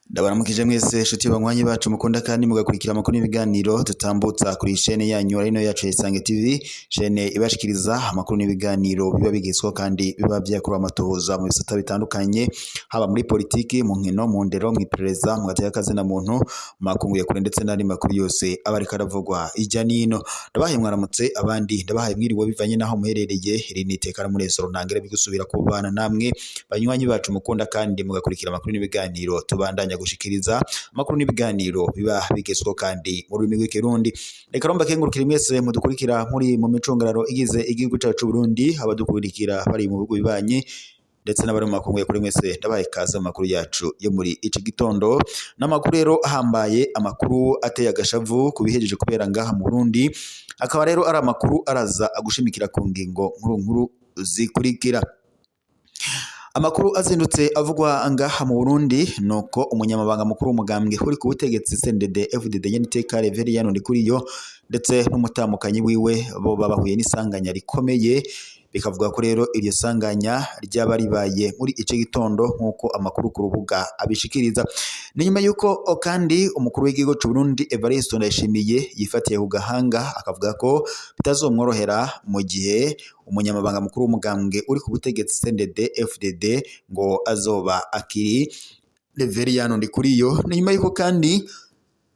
Ndabaramukije mwese nshuti banywanyi bacu mukunda kandi mugakurikira amakuru n'ibiganiro tutambutsa kuri chaîne yanyu ari nayo yacu ya Isange TV, chaîne ibashikiriza amakuru n'ibiganiro biba bigezweho kandi biba vyakorewe amatohoza mu bisata bitandukanye, haba muri politiki, mu nkino, mu ndero, mw'iperereza, mu gateka kazina muntu, mu makungu ya kure ndetse n'andi makuru yose aba ariko aravugwa irya nino. Ndabahaye mwaramutse, abandi ndabahaye mwiriwe bivanye n'aho muherereye. Iri ni iteka n'umunezero ntangere bigusubira kubana namwe banywanyi bacu mukunda kandi mugakurikira amakuru n'ibiganiro tubandanya gushikiriza, amakuru n'ibiganiro biba bigezweho kandi mu rurimi rw'Ikirundi. Reka rero mbakengurukire mwese mudukurikira muri mu micungararo igize igihugu cacu Burundi, abadukurikira bari mu bihugu bibanyi ndetse n'abari mu makungu ya kure, mwese ndabahaye ikaze mu makuru yacu yo muri iki gitondo. N'amakuru rero ahambaye, amakuru ateye agashavu ku bihejeje kubera ngaha mu Burundi, akaba rero ari amakuru araza agushimikira ku ngingo nkuru nkuru zikurikira. Amakuru azindutse avugwa ngaha mu Burundi nuko umunyamabanga mukuru w'umugambwe uri ku butegetsi CNDD FDD nyeniteka Reverien Ndikuriyo ndetse n'umutamukanyi wiwe bo babahuye n'isanganya rikomeye, bikavuga ko rero iryo sanganya ryaba ribaye muri ico gitondo nk'uko amakuru ku rubuga abishikiriza. Ni nyuma y'uko kandi umukuru w'igihugu c'u Burundi Evariste Ndayishimiye yifatiye ku gahanga, akavuga ko bitazomworohera mu gihe umunyamabanga mukuru w'umugambwe uri ku butegetsi CNDD FDD ngo azoba akiri Reverien Ndikuriyo. Ni nyuma y'uko kandi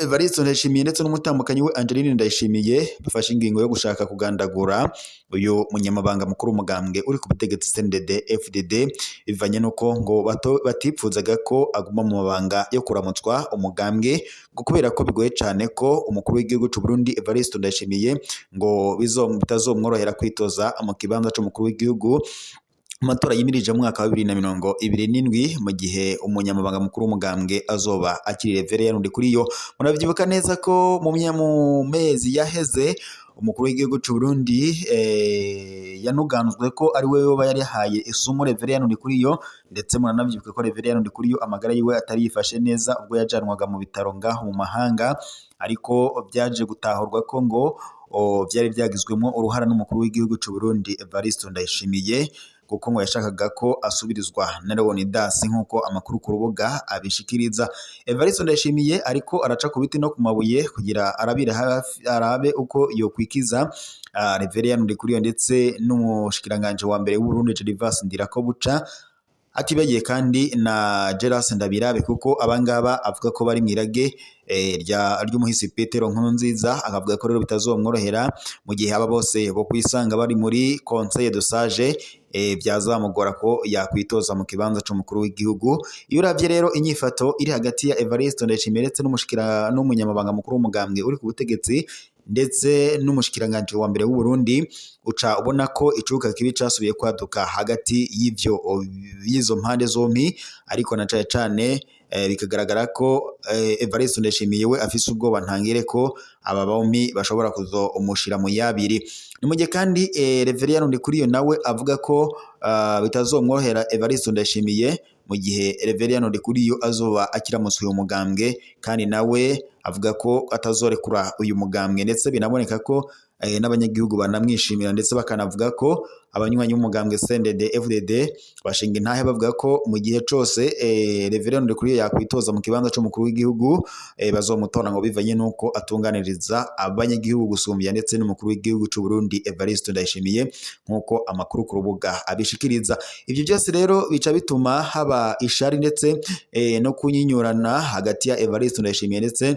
Evariste Ndayishimiye ndetse n'umutambukanyi we Angeline Ndayishimiye bafashe ingingo yo gushaka kugandagura uyu munyamabanga mukuru w'umugambwe uri ku butegetsi CNDD FDD, bivanye nuko ngo batipfuzaga ko aguma mu mabanga yo kuramutswa umugambwe, ngo kubera ko bigoye cane ko umukuru w'igihugu c'u Burundi Evariste Ndayishimiye ngo bitazomworohera kwitoza mu kibanza c'umukuru w'igihugu mu matora yimirije mu mwaka wa 2027 mu gihe umunyamabanga mukuru w'umugambwe azoba akiri Reverien Ndikuriyo. Muravyibuka neza ko mu mezi yaheze umukuru w'igihugu c'u Burundi yanuganzwe ko ari we yoba yari yahaye isumu Reverien Ndikuriyo, ndetse muranavyibuka ko Reverien Ndikuriyo amagara yiwe atari yifashe neza ubwo yajanwaga mu bitaro ngaho mu mahanga, ariko vyaje gutahurwa ko ngo vyari vyagizwemwo uruhara n'umukuru w'igihugu c'u Burundi Evariste Ndayishimiye, kuko ngo yashakaga ko asubirizwa na Leonidas nk'uko amakuru ku rubuga abishikiriza. Evariste Ndayishimiye ariko araca ku biti no ku mabuye kugira arabire hafi, arabe uko yokwikiza Reverien Ndikuriyo ndetse n'umushikiranganje wa mbere w'Uburundi Gervais Ndirakobuca, atibagiye kandi na Geras Ndabirabe, kuko abangaba avuga ko bari mw'irage rya ry'umuhisi Petero Nkurunziza, akavuga ko rero bitazomworohera mu gihe aba bose bo kwisanga bari muri Conseil de Sage, byazamugora ko yakwitoza mu kibanza c'umukuru w'igihugu. Iyo uravye rero inyifato iri hagati ya Evariste Ndayishimiye ndetse n'umushikira n'umunyamabanga mukuru w'umugambwe uri ku butegetsi ndetse n'umushikiranganje wa mbere w'u Burundi, uca ubona ko icuka kibi casubiye kwaduka hagati y'ivyo y'izo mpande zompi, ariko na cane cane bikagaragara ko Evariste Ndayishimiye we afise ubwoba ntangere ko aba bompi bashobora kuzo umushira mu yabiri. Ni mu gihe kandi Reverien Ndikuriyo nawe avuga ko bitazomworohera Evariste Ndayishimiye mu gihe Reverien Ndikuriyo azoba akiramutse uyu mugambwe, kandi nawe avuga ko atazorekura uyu mugambwe, ndetse binaboneka ko n'abanyagihugu banamwishimira, ndetse bakanavuga ko abanywanyi b'umugambwe CNDD FDD bashinga intahe bavuga ko mu gihe cose Reverien Ndikuriyo yakwitoza mu kibanza c'umukuru w'igihugu bazomutora, ngo bivanye nuko atunganiriza abanyagihugu gusumbya ndetse n'umukuru w'igihugu c'u Burundi Evariste Ndayishimiye, nk'uko amakuru ku rubuga abishikiriza. Ivyo byose rero bica bituma haba ishari ndetse no kunyinyurana hagati ya Evariste Ndayishimiye ndetse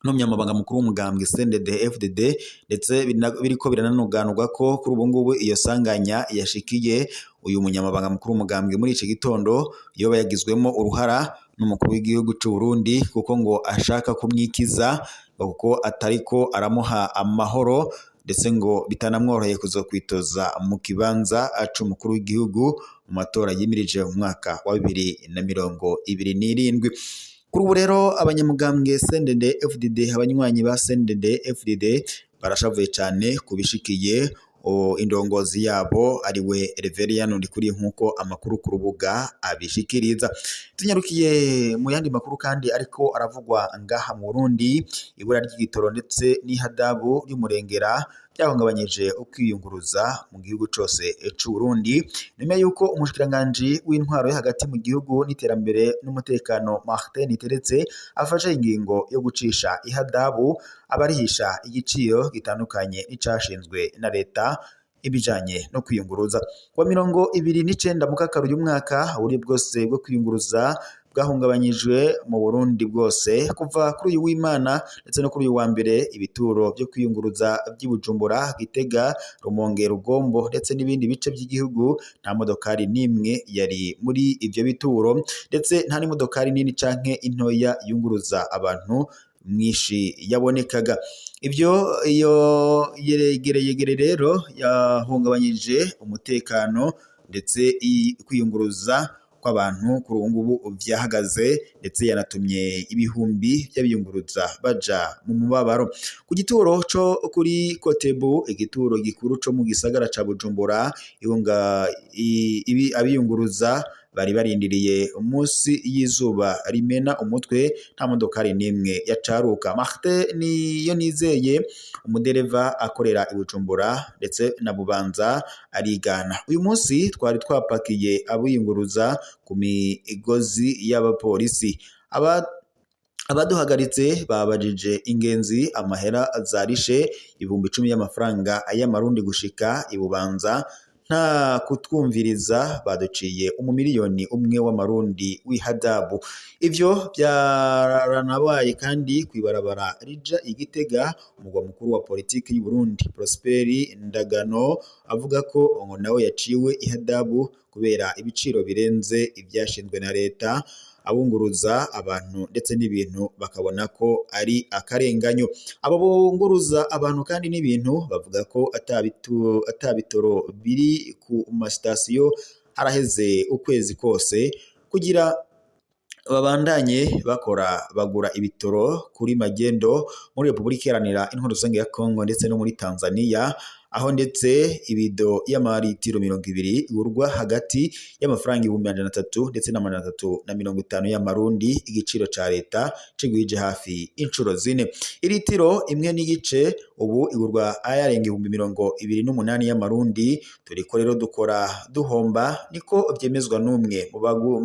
n'umunyamabanga mukuru w'umugambwe CNDD FDD, ndetse biriko birananuganurwa ko kuri ubu ngubu iyo sanganya yashikiye uyu munyamabanga mukuru w'umugambwe muri iki gitondo yoba yagizwemo uruhara n'umukuru w'igihugu c'u Burundi, kuko ngo ashaka kumwikiza kuko atariko aramuha amahoro, ndetse ngo bitanamworoheye kuzokwitoza mu kibanza c'umukuru w'igihugu mu matora yimirije mu mwaka wa 2027. Kuri ubu rero abanyamugambwe CNDD FDD, abanywanyi ba CNDD FDD barashavuye cane kubishikiye indongozi yabo ariwe Reverien Ndikuriyo nk'uko amakuru ku rubuga abishikiriza. Tunyarukiye mu yandi makuru kandi ariko aravugwa ngaha mu Burundi, ibura ry'igitoro ndetse n'ihadabu ry'umurengera byahungabanyije ukwiyunguruza mu gihugu cose c'u Burundi, nyuma yuko umushikiranganji w'intwaro yo hagati mu gihugu n'iterambere n'umutekano Martin Niteretse afashe ingingo yo gucisha ihadabu abarihisha igiciro gitandukanye n'icashinzwe na leta ibijanye no kwiyunguruza. Kuwa 29 Mukakaro uyu mwaka, uburyo bwose bwo kwiyunguruza bwahungabanyijwe mu Burundi bwose. Kuva kuri uyu w'Imana ndetse no kuri uyu wa mbere, ibituro vyo kwiyunguruza vy'i Bujumbura, Gitega, Rumonge, Rugombo ndetse n'ibindi bice vy'igihugu, nta modokari n'imwe yari muri ivyo bituro, ndetse nta n'imodokari nini canke intoya yunguruza abantu mwinshi yabonekaga. Ivyo iyo yegereyegere rero yahungabanyije umutekano, ndetse kwiyunguruza kw'abantu kuri ubu ngubu vyahagaze, ndetse yanatumye ibihumbi vy'abiyunguruza baja mu mubabaro. Ku gituro co kuri Kotebu, igituro gikuru co mu gisagara ca Bujumbura, abiyunguruza bari barindiriye umunsi y'izuba rimena umutwe, nta modokari n'imwe yacaruka. Martin niyo nizeye, umudereva akorera i Bujumbura ndetse na Bubanza, arigana: "Uyu munsi twari twapakiye abiyunguruza ku migozi y'abapolisi. Abaduhagaritse babajije ingenzi amahera zarishe, 10,000 y'amafaranga y'amarundi gushika i Bubanza. Nta kutwumviriza, baduciye 1 miliyoni w'amarundi w'ihadabu." Ivyo byaranabaye kandi kw'ibarabara rija i Gitega, umugwa mukuru wa politiki y'u Burundi. Prosper Ndagano avuga ko ngo nawe yaciwe ihadabu kubera ibiciro birenze ivyashinzwe na leta. Abunguruza abantu ndetse n'ibintu bakabona ko ari akarenganyo. Abo bunguruza abantu kandi n'ibintu bavuga ko atabitoro biri ku masitasiyo haraheze ukwezi kose. Kugira babandanye bakora, bagura ibitoro kuri magendo muri Repubulika Iharanira Intwaro Rusange ya Kongo ndetse no muri Tanzania, aho ndetse ibido y'amaritiro 20 igurwa hagati y'amafaranga 300,000 ndetse na 350 y'amarundi. Igiciro ca leta cigwije hafi incuro zine. Iritiro imwe n'igice ubu igurwa ayarenga 28,000 y'amarundi. "Turiko rero dukora duhomba," niko vyemezwa n'umwe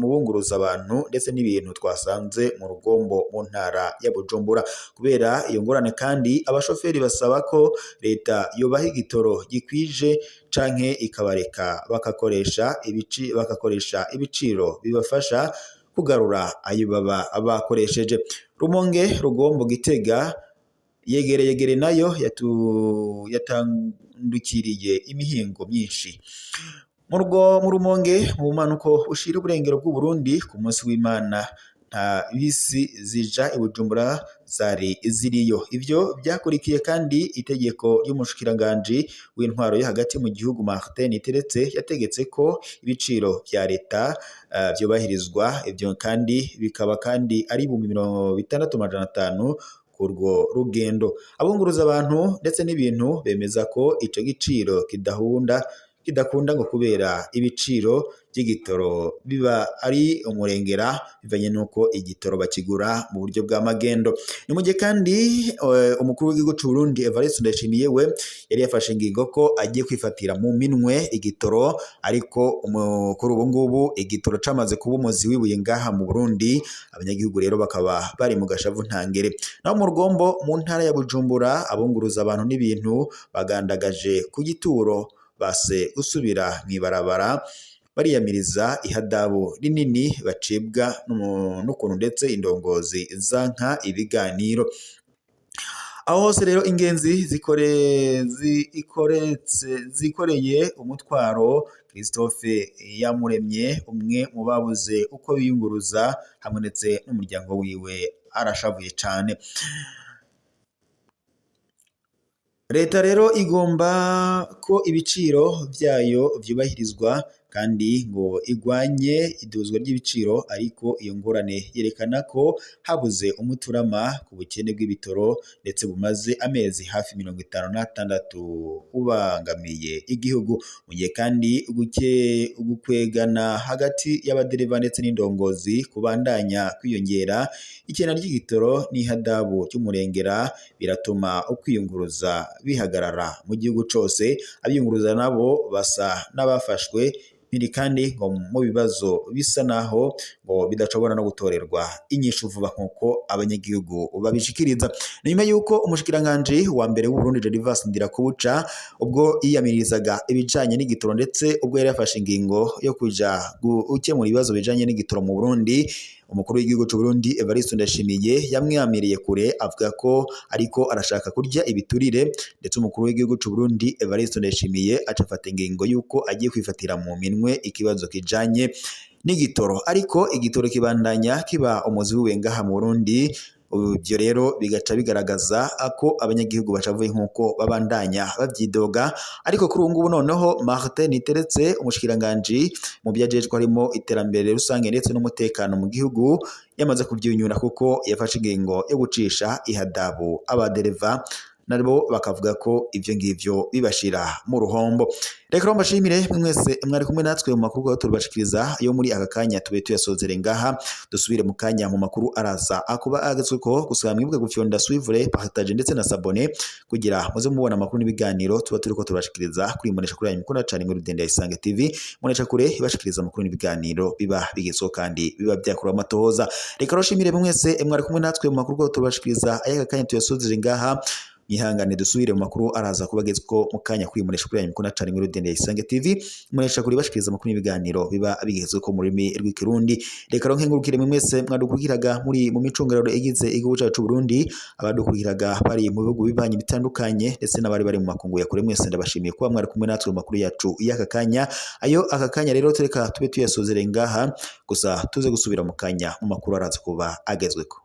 mu bunguruza abantu ndetse n'ibintu twasanze mu Rugombo mu ntara ya Bujumbura. Kubera iyo ngorane kandi, abashoferi basaba ko leta yobaha igitoro gikwije canke ikabareka bakakoresha ibiciro bibafasha kugarura ayo baba bakoresheje. Rumonge, Rugombo, Gitega, yegereyegere nayo yatandukiriye imihingo myinshi. Mu Rumonge, mu bumanuko bushira uburengero bw'u Burundi, ku munsi w'Imana nta bisi zija i Bujumbura zari ziriyo. Ivyo vyakurikiye kandi itegeko ry'umushikiranganji w'intwaro yo hagati mu gihugu Martin Niteretse yategetse ko ibiciro vya leta vyubahirizwa. Ivyo kandi bikaba kandi ari 6,500 kurwo rugendo. Abunguruza abantu ndetse n'ibintu bemeza ko ico giciro kidakunda ngo kubera ibiciro by'igitoro biba ari umurengera, bivanye n'uko igitoro bakigura mu buryo bwa magendo. Ni mu gihe kandi umukuru w'igihugu c'u Burundi Evariste Ndayishimiye we yari yafashe ingingo ko agiye kwifatira mu minwe igitoro, ariko kuri ubu ngubu igitoro camaze kuba umuzi w'ibuye ngaha mu Burundi. Abanyagihugu rero bakaba bari mu gashavu ntangere. Naho mu Rugombo mu ntara ya Bujumbura, abunguruza abantu n'ibintu bagandagaje ku gituro, base gusubira mw'ibarabara, bariyamiriza ihadabu rinini bacibwa n'ukuntu ndetse indongozi zanka ibiganiro. Aho hose rero ingenzi zikoreye umutwaro. Christophe Yamuremye, umwe mu babuze uko biyunguruza hamwe ndetse n'umuryango wiwe, arashavuye cane. Leta rero igomba ko ibiciro vyayo vyubahirizwa. kandi ngo igwanye iduzwa ry'ibiciro, ariko iyo ngorane yerekana ko habuze umuturama ku bukene bw'ibitoro ndetse bumaze amezi hafi 56 bubangamiye igihugu. Mu gihe kandi gukwegana hagati y'abadereva ndetse n'indongozi kubandanya kwiyongera, ikena ry'igitoro n'ihadabu ry'umurengera biratuma ukwiyunguruza bihagarara mu gihugu cose. Abiyunguruza nabo basa n'abafashwe mpiri kandi ngo mu bibazo bisa naho ngo bidashobora no gutorerwa inyishu vuba nkuko abanyagihugu babishikiriza. Nyuma yuko umushikiranganji wa mbere w'u Burundi Gervais Ndirakobuca ubwo yiyamirizaga ibijanye n'igitoro ndetse ubwo yari yafashe ingingo yo kuja gukemura ibibazo bijanye n'igitoro mu Burundi, umukuru w'igihugu c'u Burundi Evariste Ndayishimiye yamwamiriye kure avuga ko ariko arashaka kurya ibiturire, ndetse umukuru w'igihugu c'u Burundi Evariste Ndayishimiye aca afata ingingo yuko agiye kwifatira mu minwe ikibazo kijanye n'igitoro. Ariko igitoro kibandanya kiba umuzi w'iwengaha mu Burundi. Ibyo rero bigaca bigaragaza ko abanyagihugu bacavuye nkuko babandanya bavyidoga. Ariko kuri ubu ngubu noneho Martin Niteretse, umushikiranganji mu vyajejwe harimo iterambere rusange ndetse n'umutekano mu gihugu, yamaze kuvyunyura kuko yafashe ingingo yo gucisha ihadabu abadereva, nabo bakavuga ko ivyo ngivyo bibashira mu ruhombo. Reka rero mbashimire mwese mwari kumwe natwe mu makuru turabashikiriza yo muri aka kanya, tube tuyasozere ngaha, dusubire mu kanya mu makuru araza akuba agezweko. Gusa mwibuke gufyonda suivre, partage ndetse na s'abonner kugira muze mubona amakuru n'ibiganiro tuba turiko turabashikiriza kuri Imbonesha Kure yanyu mukunda cane muri Rudende ya Isange TV. Imbonesha Kure ibashikiriza amakuru n'ibiganiro biba bigezweho kandi biba vyakorewe amatohoza. Reka rero nshimire mwese mwari kumwe natwe mu makuru turabashikiriza aya kanya, tuyasozere ngaha. Mwihangane dusubire mu makuru araza kubagezko mu kanya kuri Imbonesha Kure yanyu mukunda cane muri Rudende ya Isange TV. Imbonesha Kure ibashikiriza amakuru n'ibiganiro biba bigezweho mu rurimi rw'ikirundi. Reka rero nkengurukire mwese mwadukurikiraga muri mu micungararo igize igihugu cacu c'u Burundi, abadukurikiraga bari mu bihugu bibanyi bitandukanye ndetse n'abari bari mu makungu ya kure, mwese ndabashimiye kuba mwari kumwe natwe mu makuru yacu y'aka kanya. Ayo aka kanya rero tureka tube tuyasozere ngaha, gusa tuze gusubira mu kanya mu makuru araza kuba agezweko.